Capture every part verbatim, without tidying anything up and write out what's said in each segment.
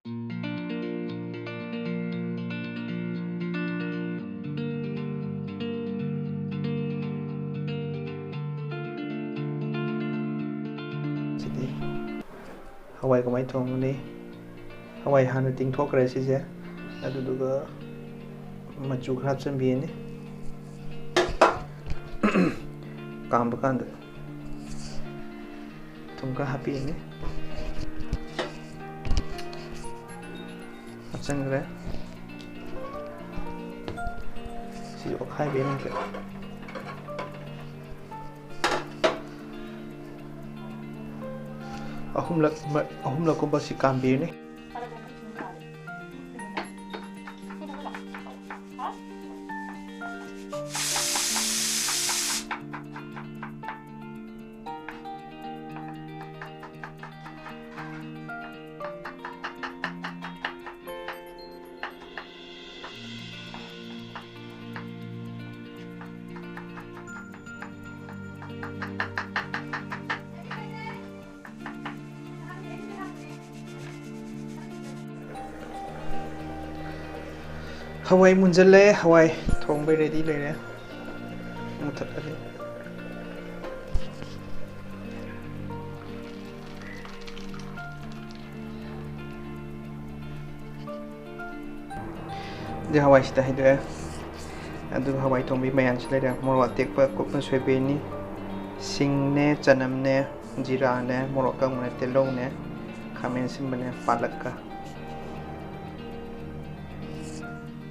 ꯁꯤꯗꯤ ꯍꯋꯥꯏ ꯀꯃꯥꯏꯅ ꯊꯣꯡꯒꯅꯤ? ꯍꯋꯥꯏ ꯍꯥꯟꯅ ꯇꯤꯡꯊꯣꯛꯈ꯭ꯔꯦ ꯁꯤꯁꯦ, ꯑꯗꯨꯗꯨꯒ ꯃꯆꯨ ꯈꯔ ꯍꯥꯞꯆꯤꯟꯕꯤꯔꯅꯤ꯫ ꯀꯥꯝꯕ ꯀꯥꯟꯗ ꯊꯨꯝ ꯈꯔ ꯍꯥꯞꯄꯤꯔꯅꯤ꯫ ꯍꯥꯞꯆꯤꯟꯈ꯭ꯔꯦ꯫ ꯁꯤ ꯑꯣꯠꯈꯥꯏꯕꯤꯔꯅꯤ꯫ ꯑꯍꯨꯝꯂꯛ, ꯑꯍꯨꯝꯂꯛꯀꯨꯝꯕ ꯁꯤ ꯀꯥꯝꯕꯤꯔꯅꯤ꯫ ꯍꯋꯥꯏ ꯃꯨꯟꯖꯜꯂꯦ, ꯍꯋꯥꯏ ꯊꯣꯡꯕꯩ ready ꯂꯩꯔꯦ꯫ ꯃꯨꯊꯠꯂꯒꯦ꯫ ꯑꯗꯨ ꯍꯋꯥꯏꯁꯤꯗ ꯍꯩꯗꯣꯛꯑꯦ꯫ ꯑꯗꯨꯒ ꯍꯋꯥꯏ ꯊꯣꯡꯕꯒꯤ ꯃꯌꯥꯟꯁꯤ ꯂꯩꯔꯦ꯫ ꯃꯣꯔꯣꯛ ꯑꯇꯦꯛꯄ ꯀꯨꯞꯅ ꯁꯣꯏꯕꯤꯔꯅꯤ꯫ ꯁꯤꯡꯅꯦ, ꯆꯅꯝꯅꯦ, ꯖꯤꯔꯥꯅꯦ, ꯃꯣꯔꯣꯛ ꯑꯀꯪꯕꯅꯦ, ꯇꯤꯜꯍꯧꯅꯦ, ꯈꯥꯃꯦꯟ ꯑꯁꯤꯟꯕꯅꯦ, ꯄꯥꯂꯛꯀ꯫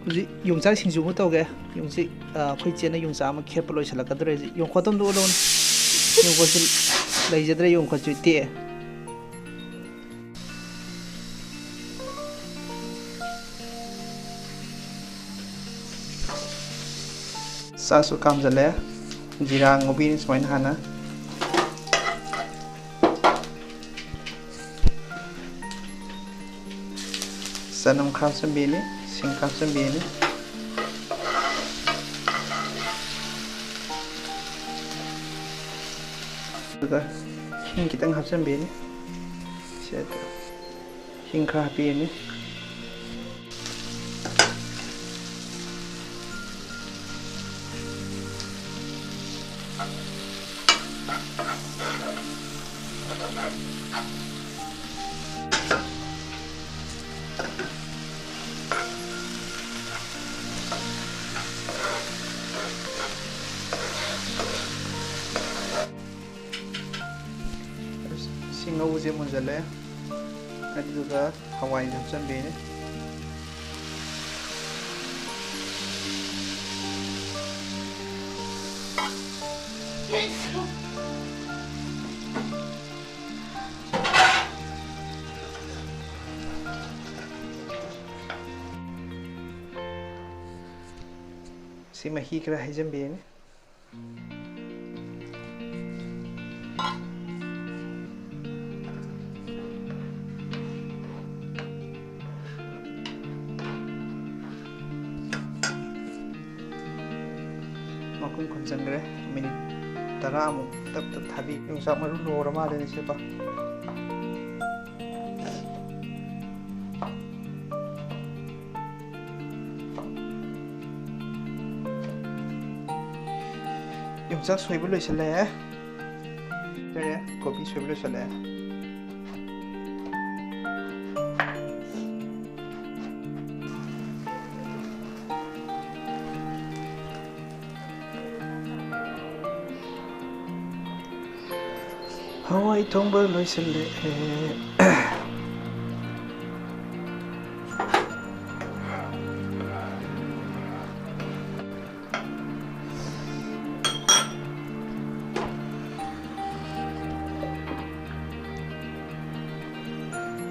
ꯍꯧꯖꯤꯛ ꯌꯣꯡꯆꯥꯛ ꯁꯤꯡꯖꯨ ꯑꯃ ꯇꯧꯒꯦ꯫ ꯌꯣꯡꯆꯤ-, ꯑ, ꯑꯩꯈꯣꯏ ꯆꯦꯅ ꯌꯣꯡꯆꯥꯛ ꯑꯃ ꯈꯦꯠꯄ ꯂꯣꯏꯁꯤꯜꯂꯛꯀꯗꯧꯔꯦ ꯍꯧꯖꯤꯛ꯫ ꯌꯣꯡꯈꯣꯠꯇꯣ ꯑꯝꯇ ꯎꯠꯂꯛꯎꯅꯦ꯫ ꯌꯣꯡꯈꯣꯠꯁꯤ ꯂꯩꯖꯗ꯭ꯔꯦ, ꯌꯣꯡꯈꯣꯠꯁꯨ ꯇꯦꯛꯑꯦ꯫ ꯆꯥꯛꯁꯨ ꯀꯥꯝꯖꯜꯂꯦ꯫ ꯖꯤꯔꯥ ꯉꯧꯕꯤꯔꯅꯤ ꯁꯨꯃꯥꯏꯅ ꯍꯥꯟꯅ꯫ ꯆꯅꯝ ꯈꯔ ꯍꯥꯞꯆꯤꯟꯕꯤꯔꯅꯤ, ꯁꯤꯡ ꯈꯔ ꯍꯥꯞꯆꯤꯟꯕꯤꯔꯅꯤ꯫ ꯑꯗꯨꯒ ꯍꯤꯡ ꯈꯤꯇꯪ ꯍꯥꯞꯆꯤꯟꯕꯤꯔꯅꯤ꯫ ꯁꯤ ꯍꯥꯏꯇꯥꯔꯦ꯫ ꯏꯁꯤꯡ ꯈꯔ ꯍꯥꯞꯄꯤꯔꯅꯤ꯫ ꯏꯁꯤꯡ ꯉꯧꯕꯁꯦ ꯃꯨꯟꯖꯜꯂꯦ꯫ ꯑꯗꯨꯗꯨꯒ ꯍꯋꯥꯏꯁꯦ ꯍꯥꯞꯆꯟꯕꯤꯔꯦ꯫ ꯁꯤ ꯃꯍꯤ ꯈꯔ ꯍꯩꯖꯟꯕꯤꯔꯅꯤ꯫ ꯃꯈꯨꯝ ꯈꯨꯝꯖꯤꯟꯈ꯭ꯔꯦ꯫ ꯃꯤꯅꯤꯠ ꯇꯔꯥꯃꯨꯛ ꯇꯞ ꯇꯞ ꯊꯥꯕꯤ꯫ ꯌꯣꯡꯆꯥꯛ ꯃꯔꯨ ꯂꯣꯏꯔ ꯃꯥꯜꯂꯦꯅꯦ ꯁꯤꯕꯣ꯫ ꯌꯣꯡꯆꯥꯛ ꯁꯣꯏꯕ ꯂꯣꯏꯁꯤꯜꯂꯦ꯫ ꯂꯣꯏꯔꯦ, ꯀꯣꯕꯤ ꯁꯣꯏꯕ ꯂꯣꯏꯁꯤꯜꯂꯦ꯫ ꯍꯋꯥꯏ ꯊꯣꯡꯕ ꯂꯣꯏꯁꯤꯜꯂꯛꯑꯦ꯫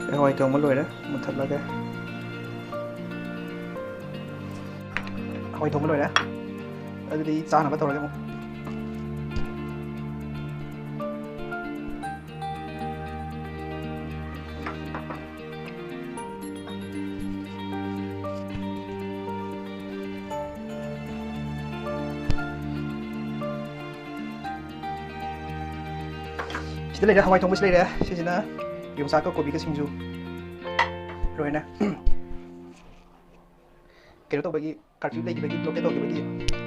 ꯑꯩ ꯍꯋꯥꯏ ꯊꯣꯡꯕ ꯂꯣꯏꯔꯦ, ꯃꯨꯊꯠꯂꯒꯦ꯫ ꯍꯋꯥꯏ ꯊꯣꯡꯕ ꯂꯣꯏꯔꯦ꯫ ꯑꯗꯨꯗꯤ ꯆꯥꯅꯕ ꯇꯧꯔꯒꯦ ꯑꯃꯨꯛ꯫ ꯁꯤꯗ ꯂꯩꯔꯦ, ꯍꯋꯥꯏ ꯊꯣꯡꯕꯁꯤ ꯂꯩꯔꯦ꯫ ꯁꯤꯁꯤꯅ ꯌꯣꯡꯆꯥꯛꯀ ꯀꯣꯕꯤꯒ ꯁꯤꯡꯖꯨ꯫ ꯂꯣꯏꯅ ꯀꯩꯅꯣ ꯇꯧꯕꯒꯤ, ꯀꯥꯔꯐ꯭ꯌꯨ ꯂꯩꯈꯤꯕꯒꯤ, ꯕ꯭ꯂꯣꯀꯦꯠ ꯇꯧꯈꯤꯕꯒꯤ